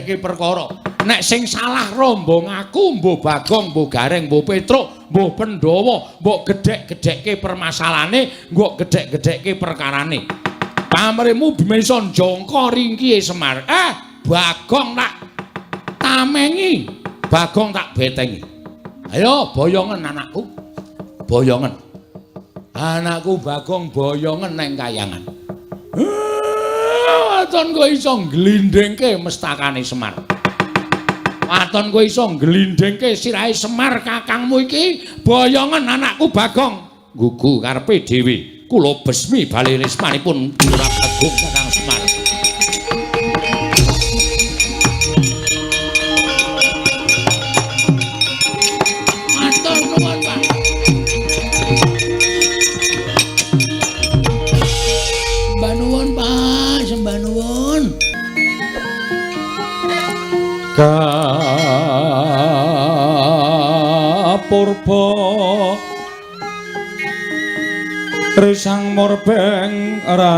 Iki perkara. Nek sing salah rombong aku, mbuh Bagong, mbuh Gareng, mbuh Petruk, mbuh Pandhawa, mbok gedhek-gedhekke permasalahane, mbok gedhek-gedhekke perkarane. Pamrihmu Bimesa njangka ringkihe Semar. Bagong tak tamengi, Bagong tak betengi. Ayo boyongen anakku. Boyongen. Anakku Bagong boyongen neng kayangan. Waton kowe iso ngglindhingke mestakane Semar. Waton kowe iso ngglindhingke sirahe Semar kakangmu iki, boyongen anakku Bagong. Gugu karepe dhewe. Kula besmi bali rismanipun Lurah Bagong Kakang Semar. Matur nuwun, Pak. Sembah nuwun, Pak. Sembah nuwun. Kapurba risang murbeng rat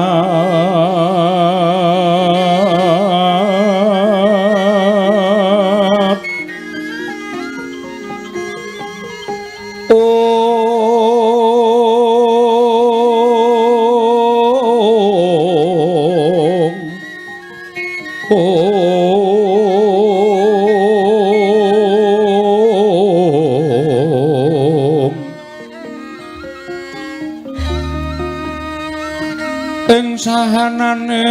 ong ong ing sahanane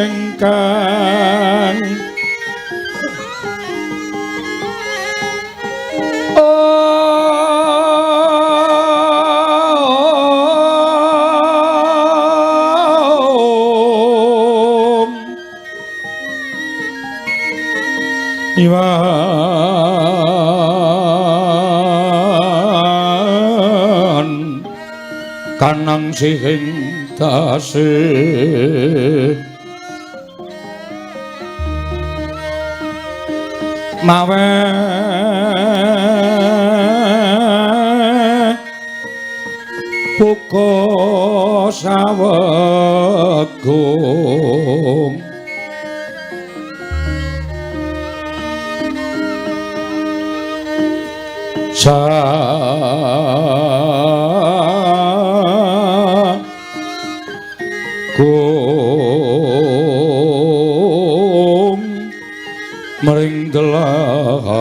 ingkang ong Iwan kanang sihing dase mawe buka sawegung sagung mring delahan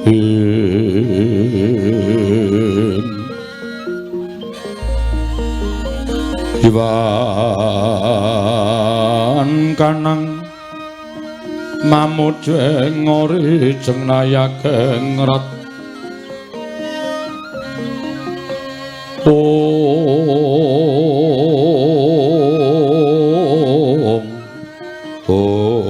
ing Iwan kanang mamujeng ori jeng nayakeng rat ong ong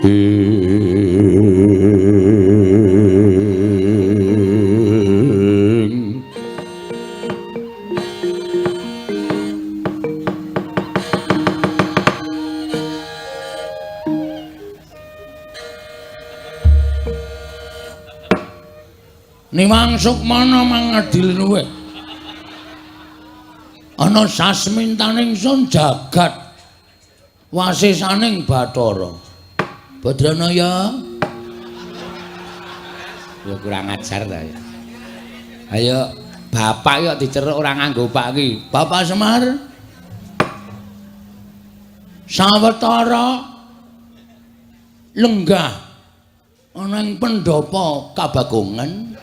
ing Niwang Sukmana mangadil luwih. Ana sasmintaning sun jagat wasisaning Bathara. Badranaya. Ya kurang ajar ta ya. Ayo bapak yo diceruk ora nganggo pak iki. Bapak Semar. Sawetara lenggah ana ing pendhapa Kabagongan.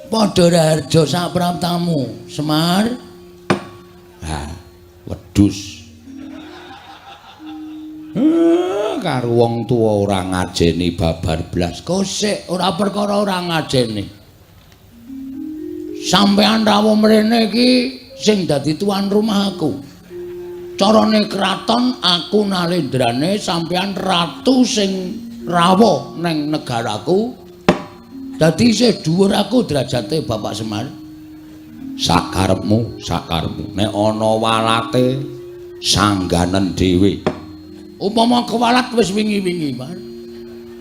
Padha raharja sapraptamu, Semar. Ha, wedhus. Karo wong tuwa ora ngajeni babar blas. Kosek ora perkara ora ngajeni. Sampeyan rawuh mrene iki sing dadi tuan rumah aku. Carane kraton aku nalendrane sampeyan ratu sing rawuh neng negaraku. Dadi isih dhuwur aku derajate Bapak Semar. Sakarepmu, sakarepmu. Nek ana walate Sangganen dhewe. Upama kewalat wis wingi-wingi, Mas.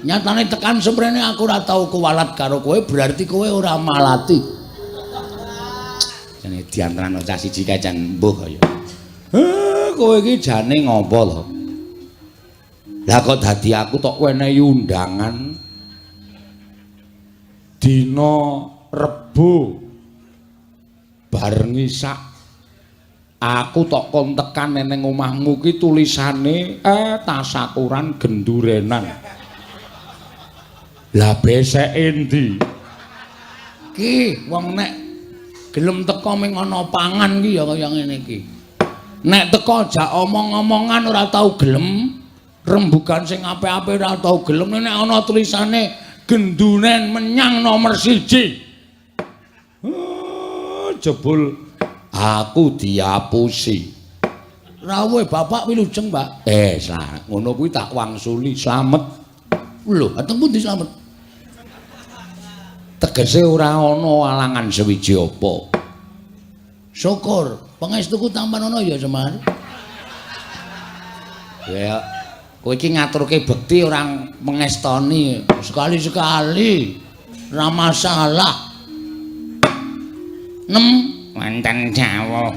Nyatane tekan semrene aku ora tau kewalat karo kowe, berarti kowe ora malati. Jane diantarane cah siji kae jan mbuh kaya. Kowe iki jane ngopo to? Lah kok dadi aku tok wenehi undangan dina Rebo bareng isak aku tok kon tekan neng omahmu ki tulisane tasakuran gendurenan. Lah beseke endi? Ki wong nek gelem teko ming ana pangan ki ya kaya ngene iki. Nek teko jak omong-omongan ora tau gelem, rembugan sing apik-apik ora tau gelem, nek ana tulisane genduren menyang nomor 1. Jebul aku diapusi. Rawuhe bapak wilujeng, Pak. Ngono kuwi tak wangsuli slamet. Lho, ateng pundi slamet? Tegese ora ana alangan sewiji apa. Syukur, pangestuku tampan ana ya, Semar. Ya, kowe iki ngaturke bekti ora mengestoni. Sekali-sekali ora masalah. Nem wonten jawuh.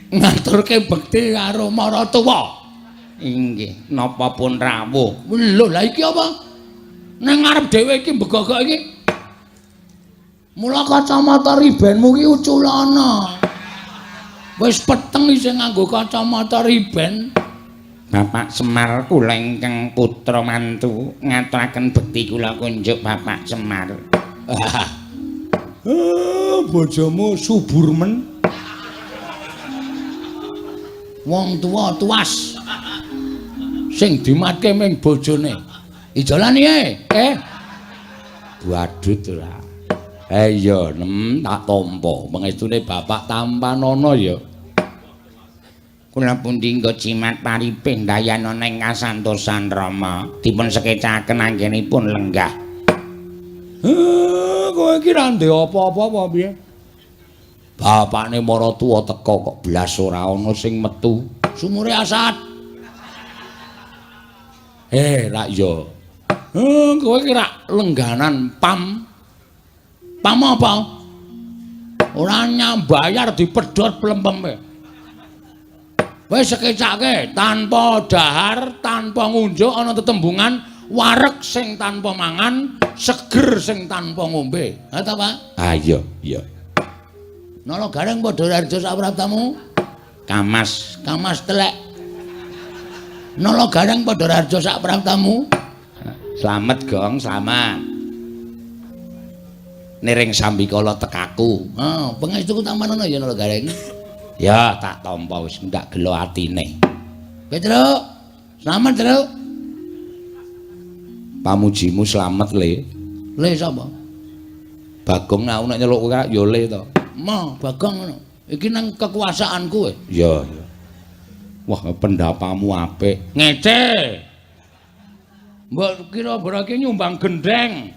Ngaturke bekti karo maratuwa. Inggih, napa pun rawuh. Lho, lha iki apa? Nang ngarep dhewe iki mbegogok iki. Mula kacamata ribenmu ki uculana. Wis peteng isih nganggo kacamata riben. Bapak Semar kula ingkang putra mantu ngaturaken bekti kula kunjuk Bapak Semar. Bojomu subur men. Wong tuwa tuas. Sing dimatke ming bojone. Ijolan piye? Badut ora. Iya, nem tak tampa. Pengestune bapak tampanana ya. Kula pundi nggo jimat paripih ndayanana ing kasantosan Rama. Dipun sekecaken anggenipun lenggah. Kowe iki ra ndek apa-apa apa piye? Bapakne maratuwa teka kok blas ora ana sing metu. Sumure asat. Rak ya. Kowe iki rak lengganan pam. Pam apa? Ora nyambayar dipedhot plempeme. Wis sekecake tanpa dahar, tanpa ngunjuk ana tetembungan wareg sing tanpa mangan, seger sing tanpa ngombe. Ha ta, Pak? Ah iya, iya. Nala Gareng padha harja saprabtamu? Kamas, kamas telek. Nala Gareng padha harja saprabtamu? Slamet, Gong, slamet. Niring sambikala tekaku. Ha, pangestuku tampanana ya Nala Gareng. Ya, tak tampa wis ndak gelo atine. Petruk, slamet, Truk. Pamujimu slamet, Le. Le sapa? Bagong aku nek nyeluk kowe ya Le to. Ma, Bagong ngono. Iki nang kekuasaanku. Iya, iya. Wah, pendapamu apik. Ngece. Mbok kira berarti nyumbang gendheng.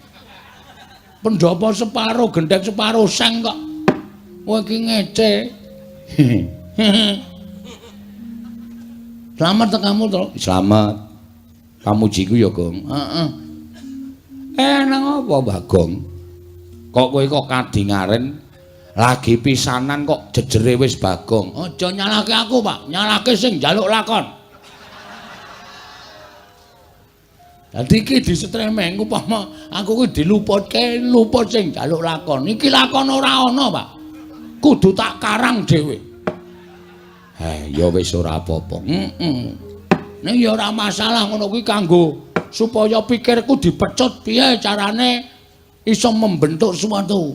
Pendhapa separo gendheng separo seng kok. Kowe iki ngece. Slamet tekamu, Truk. Slamet. Pamujiku ya, Gong. Heeh. Nang apa, Bagong? Kok kowe kok kadingaren lagi pisanan kok jejere wis Bagong. Aja nyalahke aku, Pak. Nyalahke sing njaluk lakon. Dadi iki disetremeng upama aku kuwi diluputke, luput sing njaluk lakon. Iki lakon ora ana, Pak. Kudu tak karang dhewe. Ya wis ora apa-apa. Heeh. Ning ya ora masalah ngono kuwi kanggo supaya pikirku dipecut piye carane iso membentuk suatu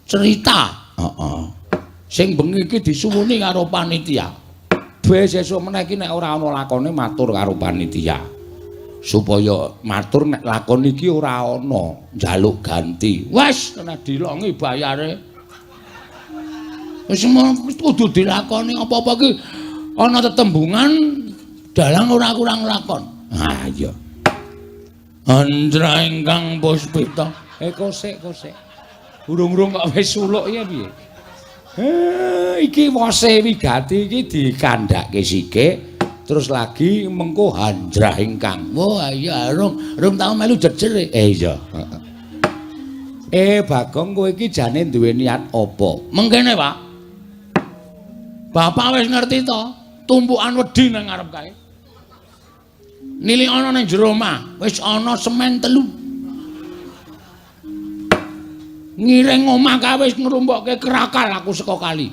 cerita. Heeh. Sing bengi iki disuwuni karo panitia. Wis sesuk meneh iki nek ora ana lakone matur karo panitia. Supaya matur nek lakon iki ora ana, njaluk ganti. Wis kena dilongi bayare. Wis kudu dilakoni apa-apa iki ana tetembungan dalang ora kurang lakon. Ah iya. Andra ingkang puspita. Kosek kosek. Urung-urung kok wis suluk ya piye? Iki wose wigati iki dikandhake sithik terus lagi mengko hanjrah ingkang. Wah iya rung tau melu jejer. Iya. Bagong kowe iki jane duwe niat apa? Mengkene, Pak. Bapak wis ngerti to, tumpukan wedi nang ngarep kae. Nilik ana nang jero omah, wis ana semen 3. Ngiring omah kae wis ngrumpokke krakal aku saka kali.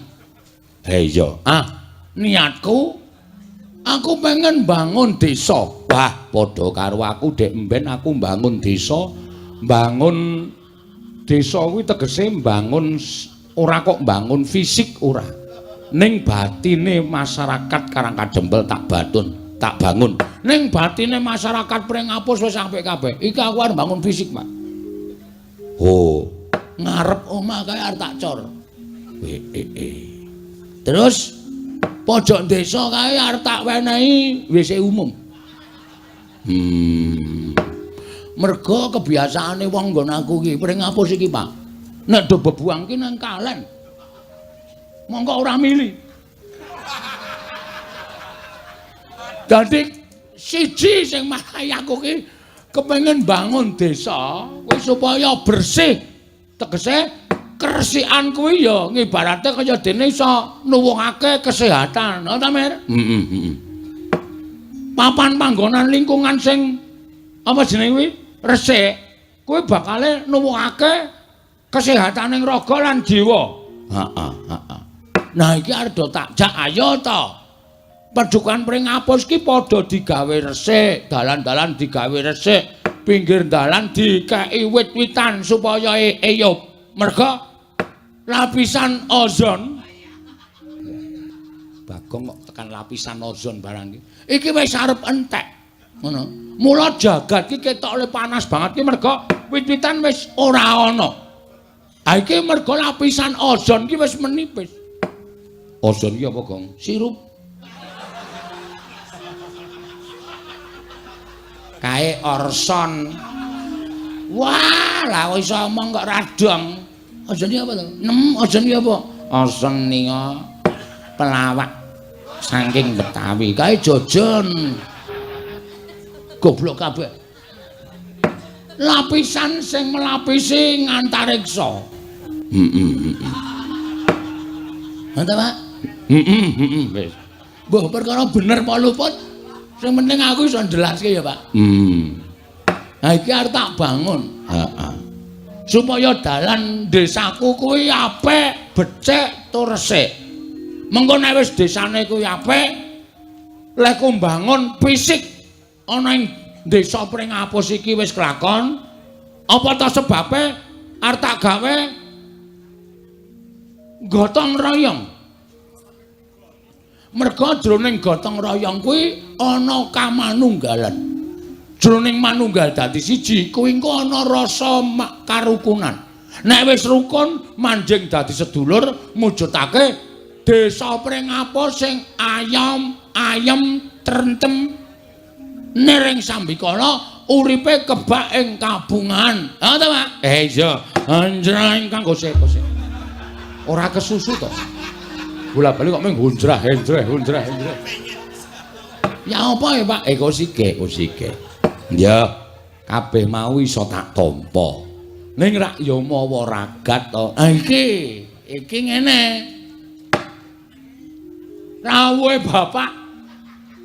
Iya. Ah, niatku aku pengen bangun desa. Wah, padha karo aku dek mben aku bangun desa. Bangun desa kuwi tegese bangun ora kok bangun fisik ora. Ning batine masyarakat Karangkadempel tak batun, tak bangun. Ning batine masyarakat Pringapus wis apik kabeh. Iki aku arep bangun fisik, Pak. Oh, ngarep omah kae arep tak cor. Terus pojok desa kae arep tak wenehi WC umum. Mergo kebiasaane wong nggon aku iki Pringapus iki, Pak. Nek do bebuang ki nang kalen. Mongko ora mili. Dadi siji sing marai aku ki kepengin bangun desa kuwi supaya bersih. Tegese keresikan kuwi ya ngibarate kaya dene iso nuwuhake kesehatan, ha ta, Mir? Heeh. Papan panggonan lingkungan sing apa jenenge kuwi resik, kuwi bakale nuwuhake kesehataning raga lan jiwa. Heeh, heeh. Nah iki arep do tak jak ayo to. Padukan Pringapus ki padha digawe resik, dalan-dalan digawe resik, pinggir dalan dikeki wit-witan supaya eyup. Merga lapisan ozon Bagong kok tekan lapisan ozon barang iki. Iki wis arep entek. Ngono. Mula jagat ki ketok le panas banget ki merga wit-witan wis ora ana. Ha iki merga lapisan ozon ki wis menipis. Ozon ki apa, Gong? Sirup. Kae orson. Wah, lah kok iso omong kok radong. Ozon ki apa to? Nem, ozon ki apa? Ozon nika pelawak saking Betawi. Kae jojon. Goblok kabeh. Lapisan sing melapisi ngantariksa. Heeh. Ngono, Pak? Heeh, wis. Mbah perkara bener apa luput, sing penting aku iso njelaske ya, Pak. Nah iki arep tak bangun. Heeh. Supaya dalan desaku kuwi apik, becik tur resik. Mengko nek wis desane kuwi apik, lek ku mbangun fisik ana ing desa Pringapus iki wis kelakon, apa ta sebabe arep tak gawe gotong royong. Merga jroning gotong royong kuwi ana kamanunggalan. Jroning manunggal dadi siji kuwi engko ana rasa karukunan. Nek wis rukun manjing dadi sedulur mujudake desa Pringapus sing ayom, ayem, trentem nering sambikala uripe kebak ing kabungan. Ha ta, Pak? Iya. Anjrah ingkang gosek-gosek. Ora kesusu to. Bola-bali kok mung hunjrah, henjreh, hunjrah, henjreh. Ya apa ya, Pak? Kok sike, kok sike. Ya, kabeh mau iso tak tampa. Ning rak ya mawa ragat to. Ha iki, iki ngene. Rawuhe Bapak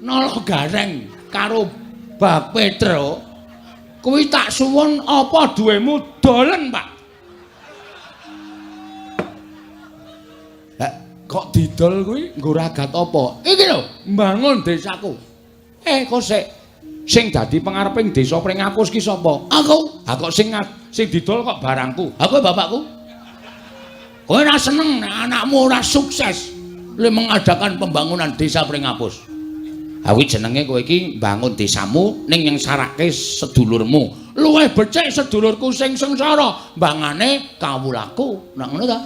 Nala Gareng karo Bak Petro kuwi tak suwun apa duwemu dolen, Pak. Kok didol kuwi nggo ragat apa? Iki lho, mbangun desaku. Kok sik sing dadi pengareping desa Pringapus ki sapa? Aku. Ha kok sing didol kok barangku? Aku bapakku. Kowe ora seneng nek anakmu ora sukses le mengadakan pembangunan desa Pringapus. Ha kuwi jenenge kowe iki mbangun desamu ning nyengsarake sedulurmu. Luwih becik sedulurku sing sengsara mbangane kawulaku. Nak ngono ta?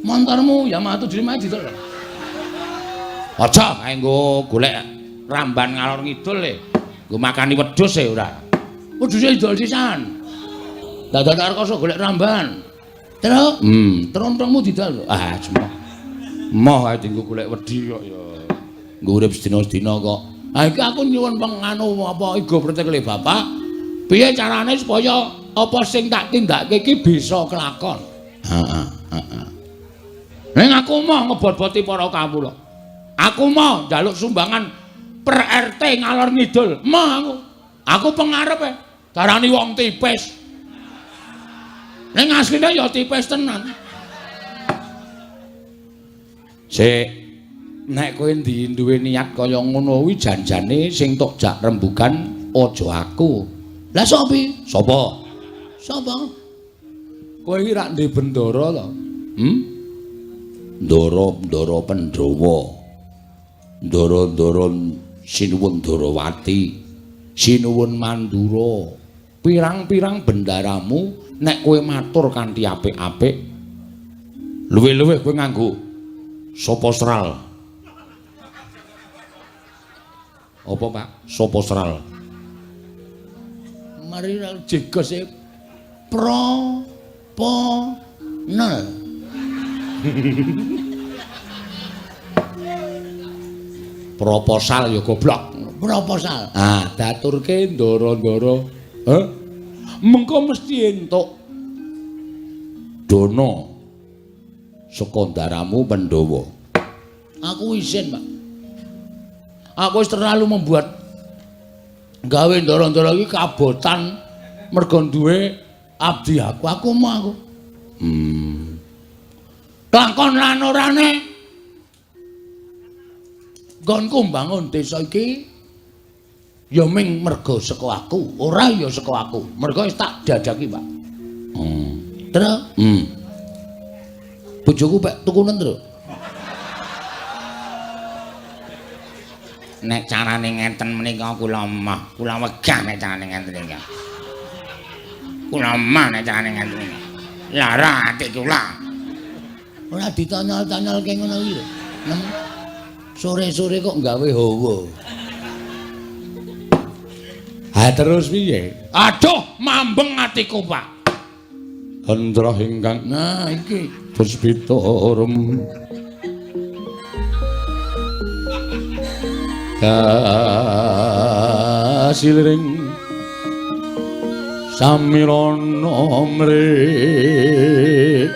Montormu Yamaha 75 didol. Aja kae nggo golek ramban ngalor ngidul le. Nggo makani wedhus e ora. Wedhuse didol sisan. Dadak rekoso golek ramban. Terus, trontongmu didol. Ah, semoh. Moh ae dienggo golek wedi kok ya. Nggo urip sedina-sedina kok. Ha iki aku nyuwun penganu apa igo pretekle bapak. Piye carane supaya apa sing tak tindakake iki bisa kelakon? Heeh, heeh. Ning aku moh ngebot-boti para kawula. Aku moh njaluk sumbangan per RT ngalor ngidul. Moh aku. Aku pengarepe darani wong tipis. Ning asline ya tipis tenan. Sik, nek kowe duwe niat kaya ngono kuwi janjane sing tok jak rembugan aja aku. Lah sapa? Sapa? Sapa? Kowe iki rak ndek bendara to? Hmm? Ndara-ndara Pandhawa. Ndara-ndara Sinuwun Darawati, Sinuwun Mandura. Pirang-pirang bendaramu nek kowe matur kanthi apik-apik, luwih-luwih kowe nganggo sapa sral. Apa, Pak? Sapa sral? Mari jegos e pro po nel. Proposal ya goblok. Proposal. Ah, daturke ndara-ndara. Heh. Mengko mesti entuk dana saka ndaramu Pandhawa. Aku isin, Pak. Aku wis terlalu membuat gawe ndara-ndara iki kabotan mergo duwe abdi aku. Aku mau aku. Lakon lan orane nggonku mbangun desa iki ya ming mergo saka aku, ora ya saka aku. Mergo wis tak dadaki, Pak. Terus, bojoku pek tukunen, Tru. Nek carane ngenten menika kula emoh, kula wegah nek carane ngenten iki. Kula emoh nek carane ngenten iki. Lara ati kula. Ora ditanyol-tanyolke ngono iki lho. Sore-sore kok gawe hawa. Ha terus piye? Aduh, mambeng atiku, Pak. Hendra ingkang nah iki puspita rum kasiliring samirana mrih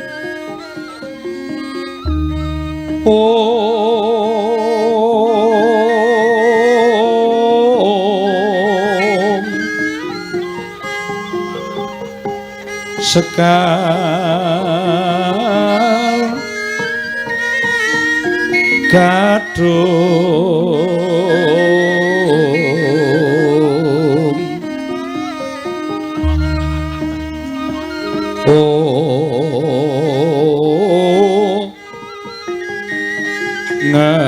om sekar gadung oh ngas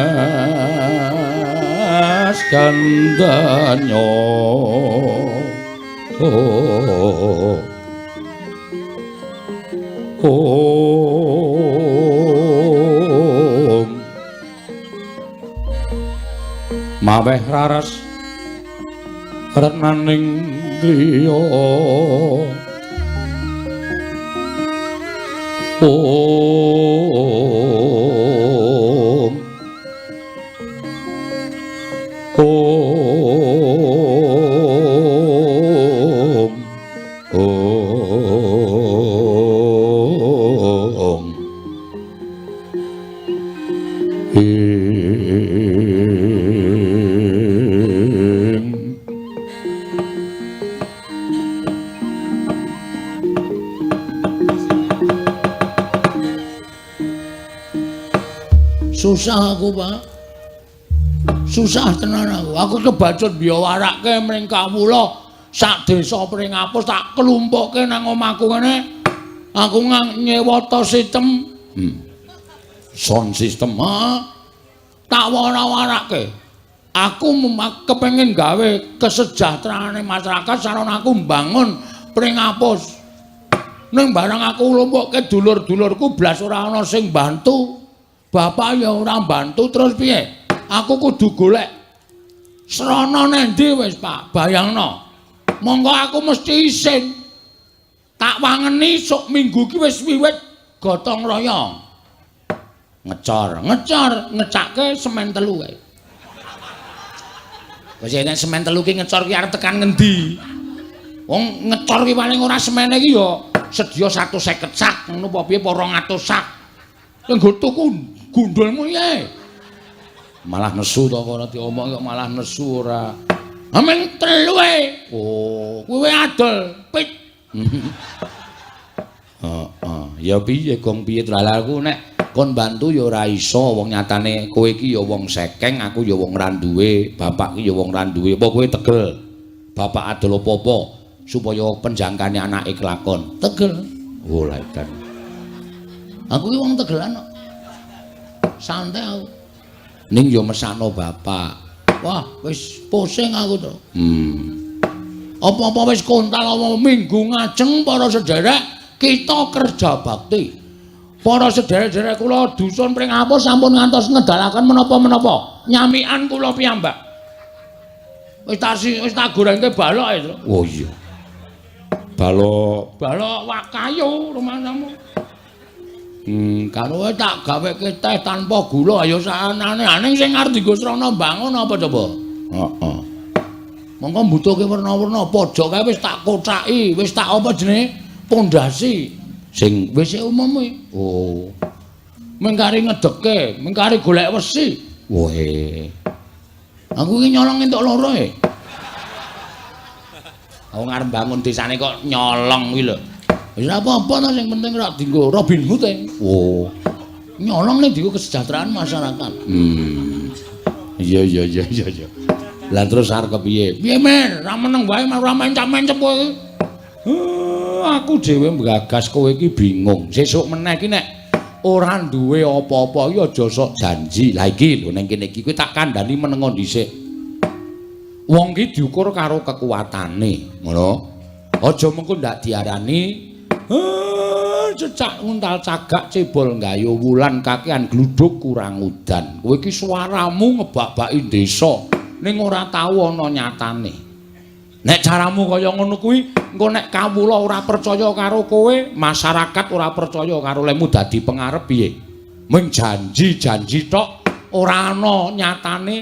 gandanyo oh om maweh raras retnaning griya om om om ing. Susah aku, Pak. Susah tenan aku. Aku kebacut biyawarake mring kawula sak desa Pringapus tak klumpukke nang omahku ngene. Aku nyewa to sistem. Sound system. Ha. Tak wara-warake. Aku kepengin gawe kesejahteraane masyarakat sarana aku mbangun Pringapus. Ning barang aku nglumpukke dulur-dulurku blas ora ana sing bantu. Bapak ya ora bantu terus piye? Aku kudu golek srana nendi wis, Pak. Bayangno. Monggo aku mesti isin. Tak wangeni sok minggu iki wis wiwit Gotong royong. Ngecor, ngecor, ngecake semen telu kae. Wis nek semen telu ki ngecor ki arep tekan ngendi? Wong ngecor ki paling ora semene ki ya sedya 150 sak ngono apa piye apa 200 sak. Nggo tuku gundulmu piye? Malah nesu to kono diomong kok malah nesu ora. Amen telu e. Oh, kuwi adol pit. Heeh, ya piye gong piye aku nek kon bantu ya ora iso wong nyatane kowe iki ya wong sekeng, aku ya wong ra duwe, bapak ki ya wong ra duwe. Apa kowe tegel? Bapak adol apa-apa supaya penjangkane anake kelakon. Tegel. Oh, lha edan. Aku ki wong tegelan kok. Santai aku. Ning ya mesakno bapak. Wah, wis pusing aku to. Apa-apa wis kontal apa minggu ngajeng para sederek kita kerja bakti. Para sederek-sederek kula dusun Pringapus sampun ngantos ngedalaken menapa-menapa. Nyamikan kula piyambak. Wis tak gorengke balok itu. Oh iya. Balok, balok wak kayu rumahmu. Karo tak gaweke teh tanpa gula ayo saanane. Ning sing arep dienggo srana bangun apa coba? Heeh. Mongko mbutuhke werna-werna pojok kae wis tak kocaki, wis tak apa jenenge? Pondasi. Sing WC umum kuwi. Oh. Mengkari ngedeke, mengkari golek wesi. Woe. Aku iki nyolong entuk loro e. Aku ngarep bangun desane kok nyolong kuwi lho. Wis ora apa-apa to sing penting ora dienggo Robin Hood e. Oh. Nyolong ning dienggo kesejahteraan masyarakat. Iya iya iya iya iya. Lah terus arep kepiye? Piye men? Ra meneng wae ora mencap-mencep kowe iki. Aku dhewe nggagas kowe iki bingung. Sesuk meneh iki nek ora duwe apa-apa iki aja sok janji. Lah iki lho ning kene iki kowe tak kandhani menengo dhisik. Wong ki diukur karo kekuatane, ngono. Aja mengko ndak diarani cecak nguntal cagak cebol nggayu wulan kakean gluduk kurang udan. Kowe iki suaramu ngebak-baki desa ning ora tau ana nyatane. Nek caramu kaya ngono kuwi, engko nek kawula ora percaya karo kowe, masyarakat ora percaya karo lemu dadi pengarep piye? Mung janji-janji tok ora ana nyatane.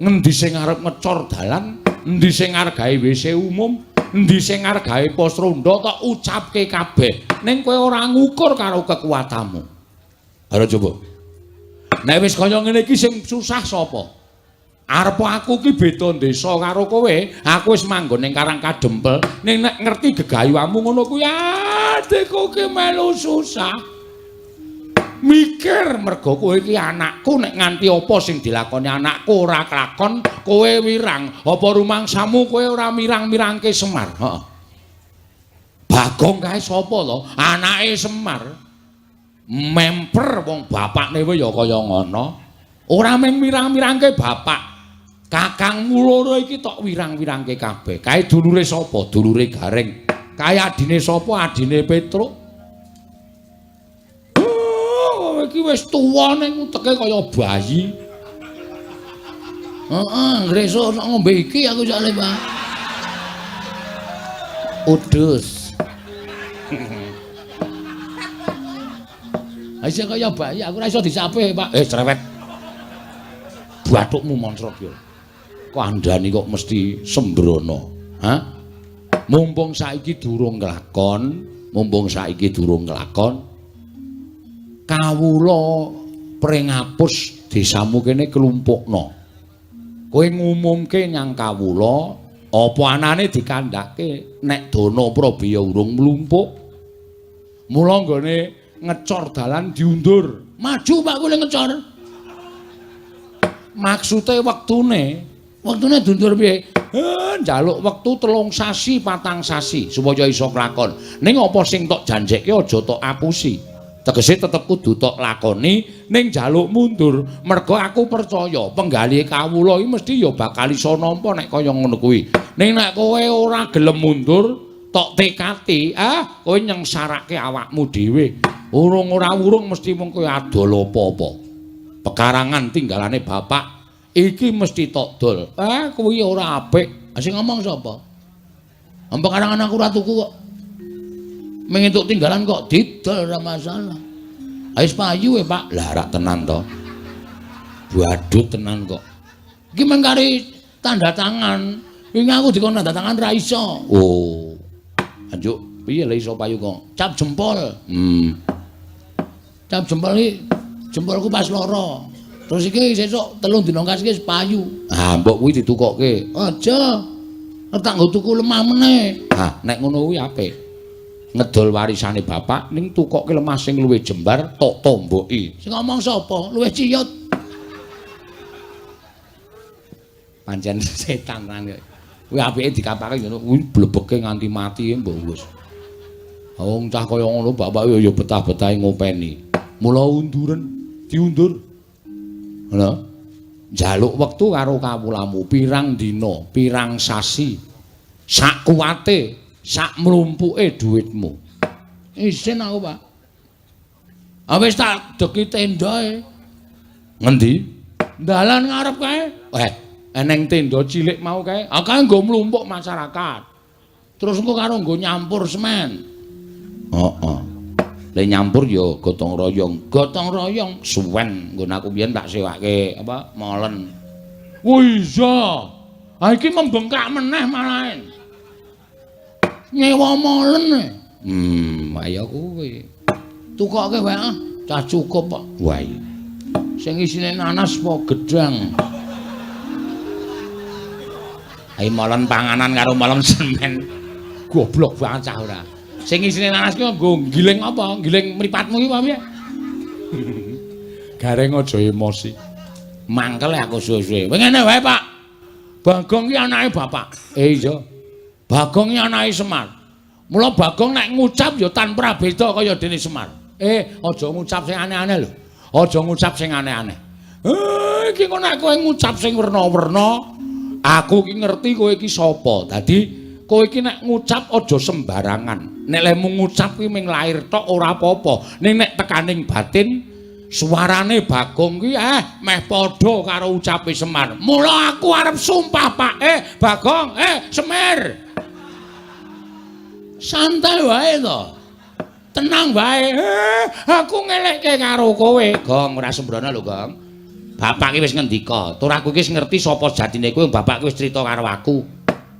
Ngendi sing arep ngecor dalan, endi sing arep gawe WC umum, endi sing arep gawe pos ronda tok ucapke kabeh. Ning kowe ora ngukur karo kekuatanmu. Ayo coba. Nek wis kaya ngene iki sing susah sapa? Arep aku ki beda desa karo kowe, aku wis manggon ning Karang Kadempel, ning nek ngerti gegayuhamu ngono kuwi adikku ki melu susah. Mikir mergo kowe iki anakku, nek nganti apa sing dilakoni anakku ora kelakon, kowe wirang. Apa rumangsamu kowe ora mirang-mirangke Semar? Heeh. Bagong kae sapa to? Anake Semar. Memper wong bapakne wae ya kaya ngono. Ora mung mirang-mirangke bapak, kakangmu loro iki tok wirang-wirangke kabeh. Kae dulure sapa? Dulure Gareng. Kae adine sapa? Adine Petruk. Oh, iki wis tuwa ning uteke kaya bayi. Heeh, ngresuk ngombe iki aku jale, Pak. Udus. Isih kaya bayi, aku ora iso disape, Pak. Cerewet. Bathukmu moncrot yo. Kandhani kok mesti sembrono. Hah? Mumpung saiki durung nglakon, mumpung saiki durung nglakon. Kawula Pringapus desamu kene klumpukno. Kowe ngumumke nyang kawula apa anane dikandhake nek dana prabaya urung mlumpuk. Mula nggone ngecor dalan diundur. Maju Pak kowe ngecor. Maksude wektune, wektune diundur piye? Njaluk wektu 3 sasi, 4 sasi supaya iso kelakon. Ning apa sing tok janjekke aja tok apusi. Tegese tetep kudu tok lakoni ning njaluk mundur. Mergo aku percaya penggalih kawula iki mesti ya bakal iso nampa nek kaya ngono kuwi. Ning nek kowe ora gelem mundur, tok tekati, kowe nyengsarake awakmu dhewe. Urung ora urung mesti mung kowe adol apa-apa. Pekarangan tinggalane bapak iki mesti tok dol. Kuwi ora apik. Sing ngomong sapa? Pekarangan aku ora tuku kok. Mung entuk tinggalan kok didol ora masalah. Wis payu e, Pak. Lah rak tenan to. Badut tenan kok. Iki mung kari tanda tangan. Wingi aku dikon tanda tangan ra iso. Oh. Anjuk piye le iso payu kok? Cap jempol. Cap jempol iki jempolku pas loro. Terus iki sesuk 3 dina kas iki wis payu. Ah, mbok kuwi ditukokke. Aja. Tak nggo tuku lemah meneh. Ah, nek ngono kuwi apik. Ngedol warisane bapak ning tukokke lemah sing luwih jembar tok tomboki. Sing ngomong sapa? Luwih ciyut. Pancen setan tenan kok. Kuwi apike dikapake ngono kuwi blebeke nganti mati mbok wis. Wong cah kaya ngono bapak ya betah-betahe ngopeni. Mula unduren, diundur. Ngono. Njaluk wektu karo kawulamu pirang dina, pirang sasi. Sak kuwate, sak mlumpuke dhuwitmu. Isin aku, Pak. Ah wis tak deki tendae. Ngendi? Dalan ngarep kae. Eneng tenda cilik mau kae. Ah kae nggo mlumpuk masyarakat. Terus engko karo nggo nyampur semen. Heeh. Le nyampur ya gotong royong. Gotong royong suwen nggon aku biyen tak sewake apa molen. Oh iya. Ah iki membengkak meneh malahan. Nyewa molen e. Ayo kuwi. Tukoke wae ah, cah cukup kok. Wah. Sing isine nanas apa gedang? Ayo molen panganan karo molen semen. Goblok banget cah ora. Sing isine nanas ki nggo giling apa? Giling mripatmu ki apa piye? Gareng aja emosi. Mangkel aku suwe-suwe. Kowe ngene wae, Pak. Bagong ki anake bapak. Iya. Bagong ki anake Semar. Mula Bagong nek ngucap ya tanpa beda kaya dene Semar. Aja ngucap sing aneh-aneh lho. Aja ngucap sing aneh-aneh. Iki kok nek kowe ngucap sing werna-werna, aku ki ngerti kowe iki sapa. Dadi kowe iki nek ngucap aja sembarangan. Nek lehmu ngucap kuwi mung lair tok ora apa-apa. Ning nek tekaning batin suarane Bagong ki meh padha karo ucape Semar. Mula aku arep sumpah, Pak. Bagong, Semir. Santai wae to. Tenang wae. Aku ngelekke karo kowe. Gong ora sembrono lho, Gong. Bapak ki wis ngendika, tur aku iki wis ngerti sapa jatine kowe, bapak ki wis crita karo aku.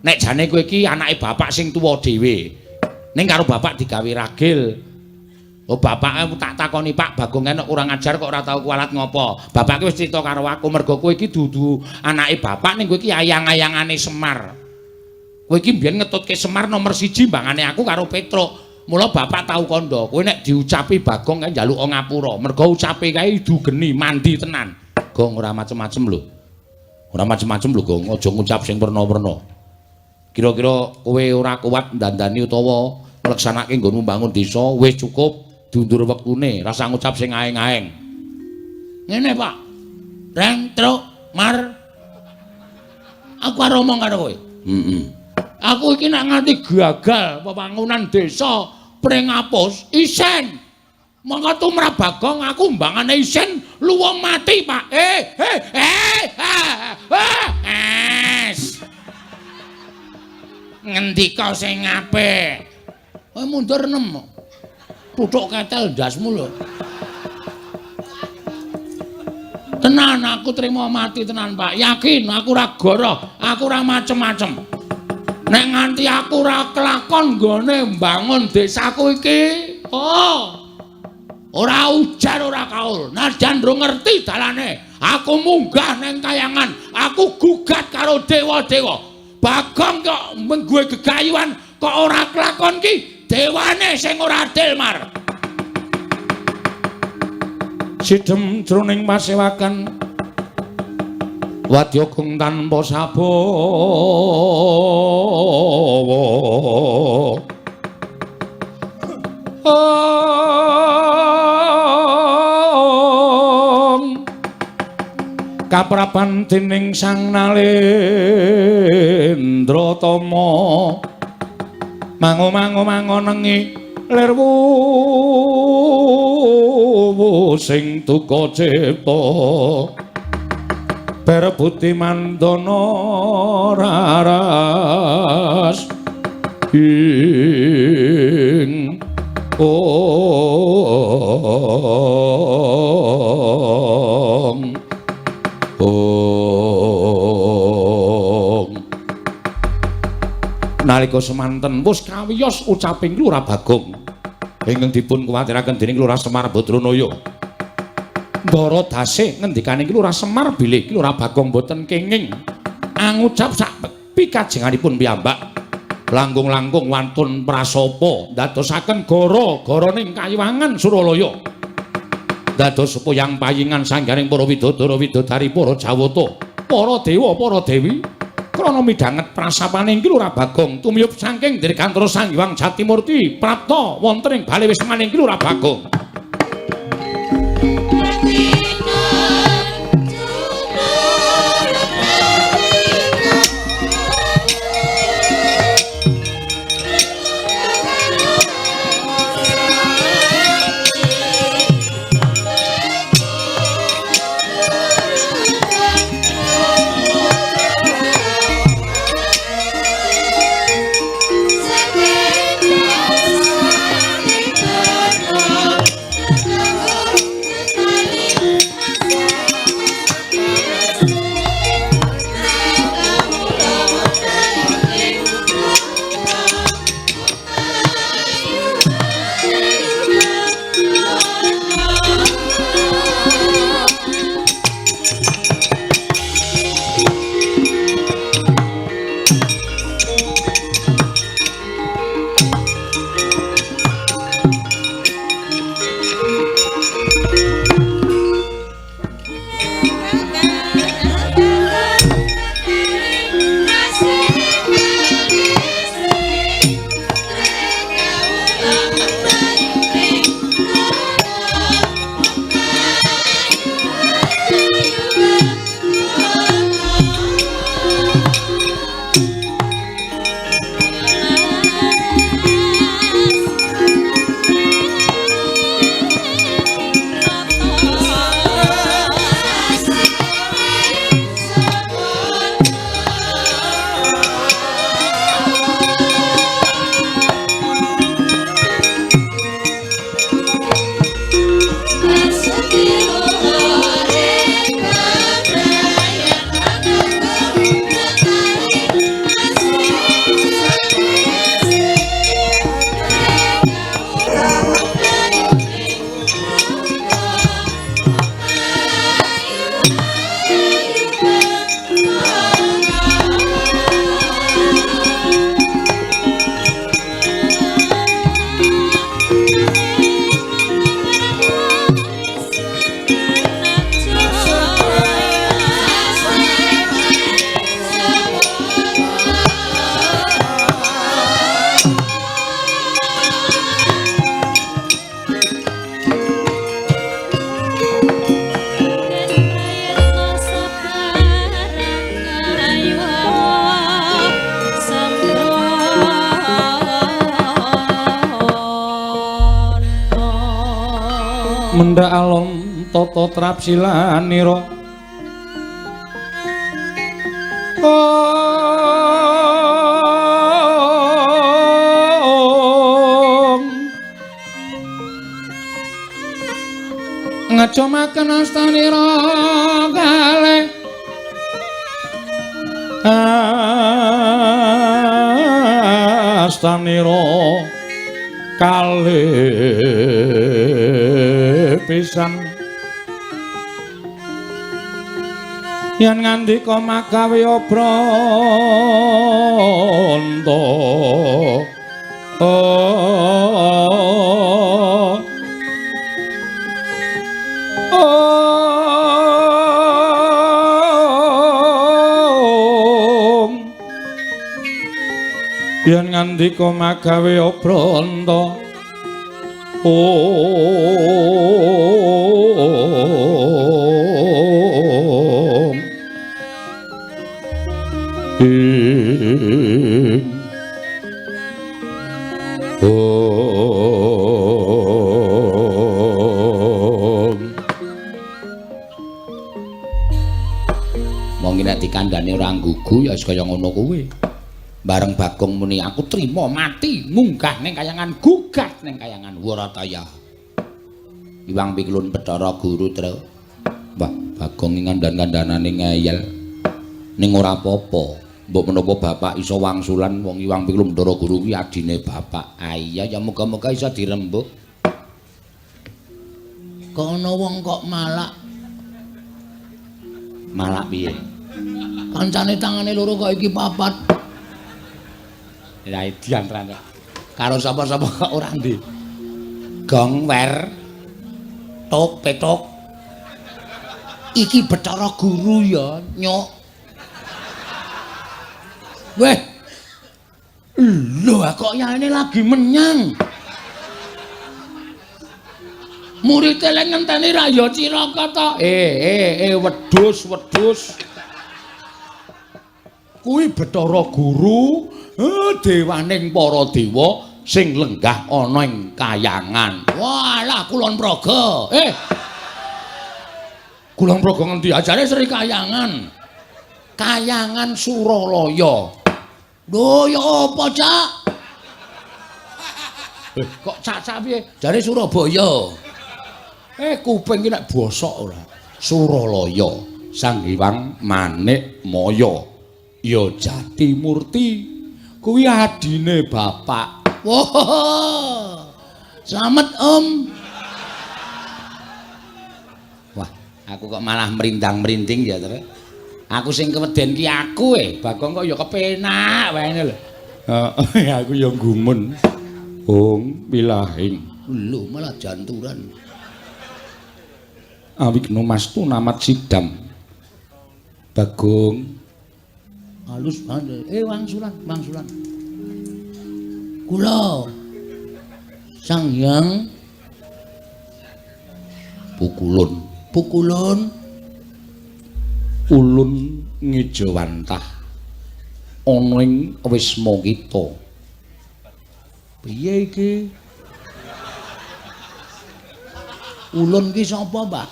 Nek jane kowe iki anake bapak sing tuwa dhewe. Ning karo bapak digawe ragil. Oh bapake tak takoni, Pak, Bagong enek kurang ajar kok ora tau kualat ngopo. Bapak ki wis crita karo aku mergo kowe iki dudu anake bapak ning kowe iki ayang-ayangane Semar. Kowe iki mbiyen ngetutke Semar nomor 1 mbangane aku karo Petruk. Mula bapak tau kandha, kowe nek diucapi Bagong kae njaluk ngapura. Mergo ucape kae idu geni mandi tenan. Gong ora macem-macem lho. Ora macem-macem lho, Gong. Aja ngucap sing werna-werna. Kira-kira kowe ora kuat ndandani utawa ngleksanake nggonmu mbangun desa, wis cukup diundur wektune, rasa ngucap sing aeng-aeng. Ngene, Pak. Reng, truk, mar. Aku arep omong karo kowe. Heeh. Aku iki nek nganti gagal pembangunan desa Pringapus, isen. Mongko tumrap Bagong aku mbangane isen luwung mati, Pak. Es. Ngendika sing apik. Kowe mundur 6. Tuthuk ketel ndasmu lho. Tenan aku trimo mati tenan, Pak. Yakin aku ora goroh, aku ora macem-macem. Nek nganti aku ora kelakon nggone mbangun desaku iki, oh. Ora ujar ora kaul. Najan ndro ngerti dalane, aku munggah neng kayangan, aku gugat karo dewa-dewa. Bagong kok menggue gegayuhan kok ora kelakon ki dewane sing ora adil, Mar. Sidhem jroning pasewakan wadya gong tanpa sabawa. Kaprapan dening Sang Nalendra Tama mango-mango mangonengi lir wuwu sing duka cipta berebuti mandana raras ing Ong Ong. Nalika semanten wis kawiyos ucaping Lurah Bagong ingkang dipun kuwatiraken dening Lurah Semar Badranaya. Ndara dase ngendikane Lurah Semar bilih Lurah Bagong boten kenging angucap sak pikajenganipun piyambak. Langkung-langkung wantun prasapa ndadosaken gara-garaning kayiwangan Suralaya. Dados sepuyang payingan sanggaring para widodara widodari para jawata, para dewa, para dewi krana midhanget prasapane Ki Lurah Bagong tumiyup saking Dirgantara Sang Hyang Jatimurti prapta wonten ing bale wismaning Ki Lurah Bagong. Mendha alon tata trapsilanira Om ngecumaken astanira kalih astanira kalih pisan yen ngandika magawe obranta yen ngandika magawe obranta Om Ing Om. Monggo nek dikandhane ora nggugu ya wis kaya ngono kuwi. Bareng Bagong muni aku trima mati munggah ning kayangan gugat ning kayangan Warataya. Iwang Pikulun Bathara Guru, Tru. Wah, Bagong ngandhan-kandhanane ngeyel. Ning ora apa-apa. Mbok menapa bapak iso wangsulan wong Iwang Pikulun Bathara Guru kuwi adine bapak. Ah iya ya muga-muga iso dirembug. Kok ana wong kok malak. Malak piye? Kancane tangane loro kok iki papat. Ya edian tenan. Karo sapa-sapa kok ora ndi. Gong wer tok petok. Iki Bathara Guru ya, nyok. Weh. Lho kok yaene lagi menyang. Murid e ngenteni ra ya cilaka to. Wedhus, wedhus. Kuwi Bathara Guru, dewaning para dewa sing lenggah ana ing kayangan. Walah Kulon Progo. Kulon Progo ngendi? Ajare Sri Kayangan. Kayangan Suralaya. Lho ya apa, Cak? Kok cak-cak piye? Jare Surabaya. Kuping ki nek bosok ora. Suralaya, Sang Hyang Manik Maya. Ya Jati Murti. Kuwi adine bapak. Wah. Slamet, Om. Wah, aku kok malah merindang-merinding ya, Tru. Aku sing keweden ki aku e. Bagong kok ya kepenak wae lho. Heeh, aku ya gumun. Hong wilahing. Lho, malah janturan. Awigno mastu namat sidam. Bagong halus banget. Wangsulan, wangsulan. Kula Sang Hyang Pukulun, Pukulun ulun ngejawantah ana ing wisma kita. Piye iki? Ulun ki sapa, Pak?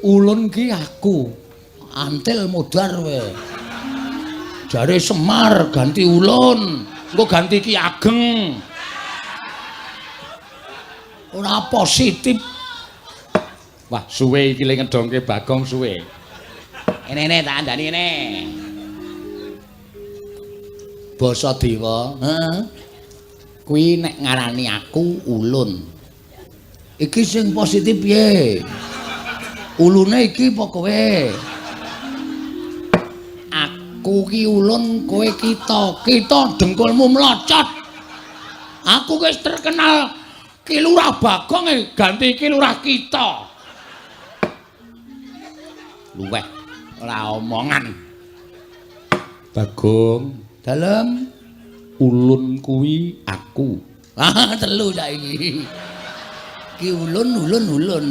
Ulun ki aku. Antil modar kowe. Jare Semar ganti ulun, engko ganti Ki Ageng. Ora positif. Wah, suwe iki le ngedongke Bagong suwe. Ene-ene tak andani ene. Basa dewa, heeh. Kuwi nek ngarani aku ulun. Iki sing positif piye? Ulune iki apa kowe? Aku ki ulun, kowe kita. Kita dengkulmu mlocot. Aku wis terkenal Ki Lurah Bagong ganti Ki Lurah kita. Luweh ora omongan. Bagong, dalem ulun kuwi aku. Ah, telu saiki. Ki ulun ulun ulun.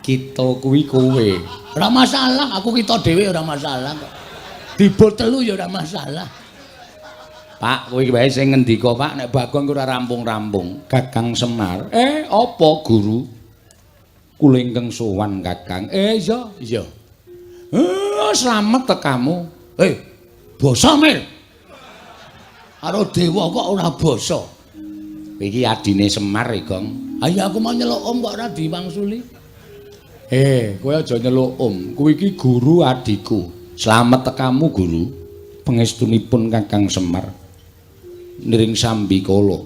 Kita kuwi kowe. Ora masalah, aku kita dhewe ora masalah kok. Dibur telu ya ora masalah. Pak, kowe wae sing ngendika, Pak, nek Bagong ora rampung-rampung. Kakang Semar. Apa guru? Kula ingkang sowan Kakang. Iya, iya. Slamet tekamu. Basa Mir. Karo dewa kok ora basa. Iki adine Semar e, Gong. Ayo aku mau nyeluk om kok ora diwangsuli. Kowe aja nyeluk om. Kuwi iki guru adikku. Slamet tekamu, guru. Pangestunipun Kakang Semar. Niring sambikala.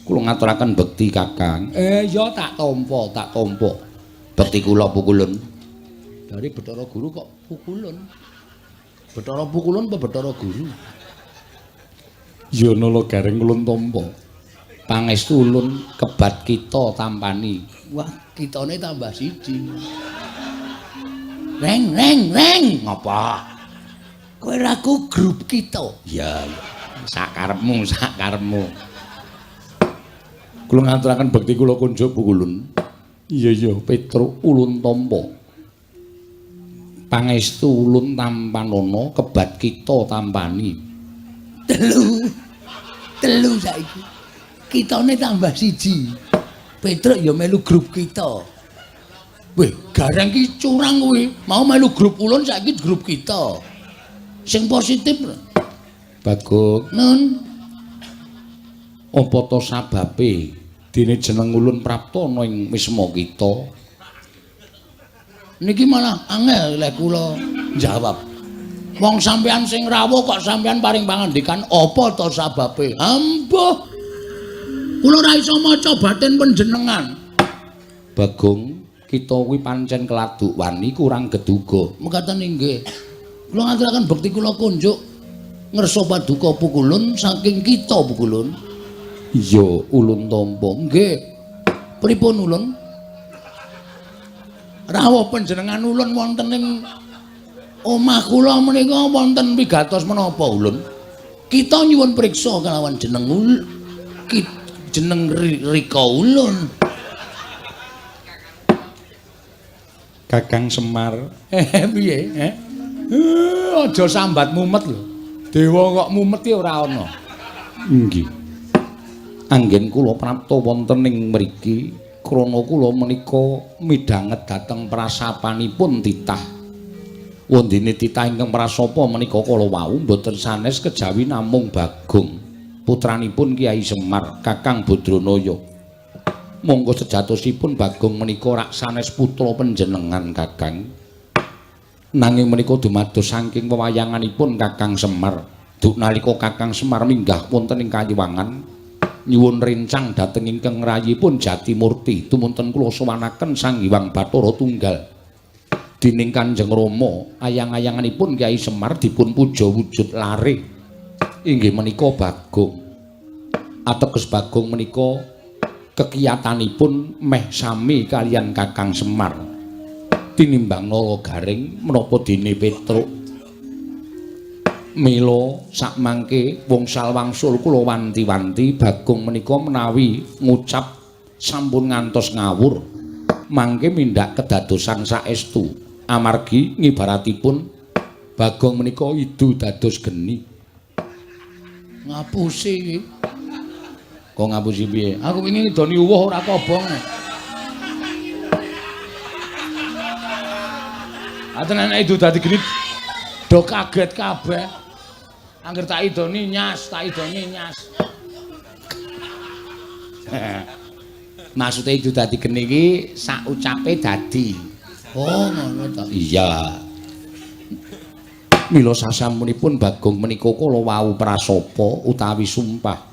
Kula ngaturaken bekti Kakang. Ya tak tampa, tak tampa. Bekti kula pukulun. Dari Bathara Guru kok pukulun. Bathara pukulun apa Bathara Guru? Ya nala gareng ulun tampa. Pangestu ulun kebat kita tampani. Wah, kitane tambah siji. Reng reng reng. Ngapa? Kowe ra ku grup kita. Ya, sakarepmu, sakarepmu. Kula ngaturaken bekti kula kunjuk pukulun. Iya iya, Petruk ulun tampa. Pangestu ulun tampanana kebat kita tampani. Telu. Telu saiki. Kitane tambah siji. Petruk ya melu grup kita. Weh, gareng ki curang kuwi. Mau melu grup ulun saiki grup kita. Sing positif. Bagong. Nun. Apa to sababe dene jeneng ulun prapta ana ing wisma kita? Niki malah angel lek kula jawab. Wong sampean sing rawuh kok sampean paring pangandikan apa to sababe? Ambuh. Kula ora iso maca batin panjenengan. Bagong, kita kuwi pancen keladuk wani kurang geduga. Mekaten inggih. Kula ngaturaken bekti kula kunjuk ngersa paduka pukulun saking kita pukulun. Iya, ulun tampa. Nggih. Pripun ulun? Rawuh panjenengan ulun wonten ing omah kula menika wonten pigatos menapa ulun? Kita nyuwun priksa kalawan jeneng ulun. Jeneng Rika ulun. Kakang Semar. Piye? Aja sambat mumet lho. Dewa kok mumet ki ora ana. Nggih. Anggen kula prapta wonten ing mriki krana kula menika midhanget dhateng prasapanipun titah. Wondene titah ingkang prasapa menika kala wau mboten sanes kejawi namung Bagong, putranipun Kyai Semar, Kakang Badranaya. Monggo sejatosipun Bagong menika rak sanes putra panjenengan Kakang. Nanging menika dumados saking wewayanganipun Kakang Semar. Duk nalika Kakang Semar minggah wonten ing Kayiwangan nyuwun rencang dhateng ingkang rayipun Jatimurti tumunten kula sowanaken Sang Hyang Bathara Tunggal. Dening Kanjeng Rama ayang-ayanganipun Kyai Semar dipun puja wujud lare inggih menika Bagong. Ateges Bagong menika kekiyatanipun meh sami kalian Kakang Semar. Tinimbang Nala Garing menapa dene Petruk. Mila sakmangke wongsal wangsul kula wanti-wanti Bagong menika menawi ngucap sampun ngantos ngawur mangke mindhak kedadosan saestu. Amargi ngibaratipun Bagong menika idu dados geni. Ngapusi iki. Kok ngapusi piye? Aku wingi ngidoni uwuh ora kobong. Aten nek idu dadi geni do kaget kabeh. Angger tak idoni nyas, tak idoni nyas. Maksude idu dadi geni iki sak ucape dadi. Oh, ngono ta. Iya. Mila sasampunipun Bagong menika kala wau prasapa utawi sumpah.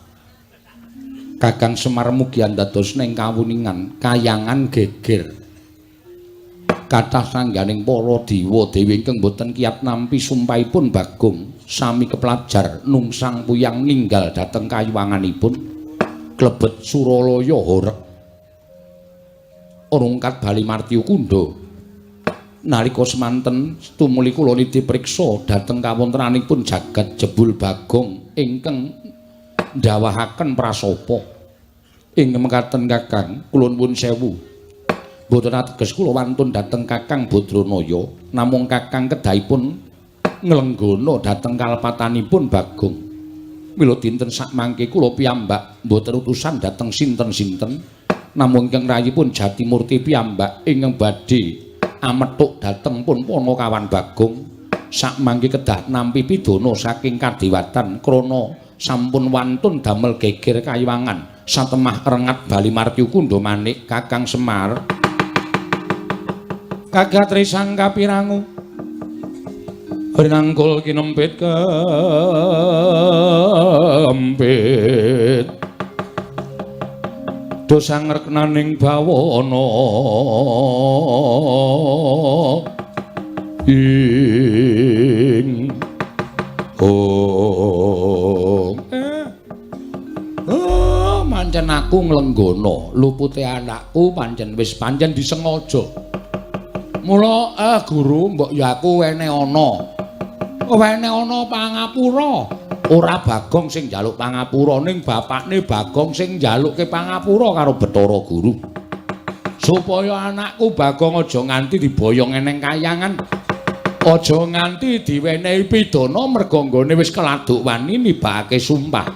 Kakang Semar mugi andados ning kawuningan kayangan geger. Kathah sangganing para dewa dewi ingkang boten kiyat nampi sumpahipun Bagong sami keplajar nungsang puyang ninggal dhateng kayiwanganipun klebet Suralaya horeg. Rungkat bali martyu kundha. Nalika semanten tumuli kula niti priksa dhateng kawontenanipun jagat jebul Bagong ingkang ndawahaken prasapa. Ing mekaten Kakang, kula nuwun sewu. Mboten ateges kula wantun dhateng Kakang Badranaya, namung Kakang kedahipun nglenggana dhateng kalepatanipun Bagong. Mila dinten sakmangke kula piyambak mboten utusan dhateng sinten-sinten, namung ingkang rayipun Jatimurti piyambak ingkang badhe amethuk dhateng pun Panakawan Bagong. Sakmangke kedah nampi pidana saking kadewatan krana sampun wantun damel geger kayiwangan satemah rengat bali martyu kundha manik Kakang Semar. Kagat risang kapirangu rinangkul kinempit kempit dosa ngreknaning bawana ing oh oh pancen aku nglenggana lupute anakku pancen wis pancen disengaja. Mula guru mbok ya aku wene ana. Wene ana pangapura. Ora Bagong sing njaluk pangapura ning bapakne Bagong sing njalukke pangapura karo Bathara Guru. Supaya anakku Bagong aja nganti diboyong eneng kayangan. Aja nganti diwenehi pidana merga nggone wis keladuk wani nibake sumpah.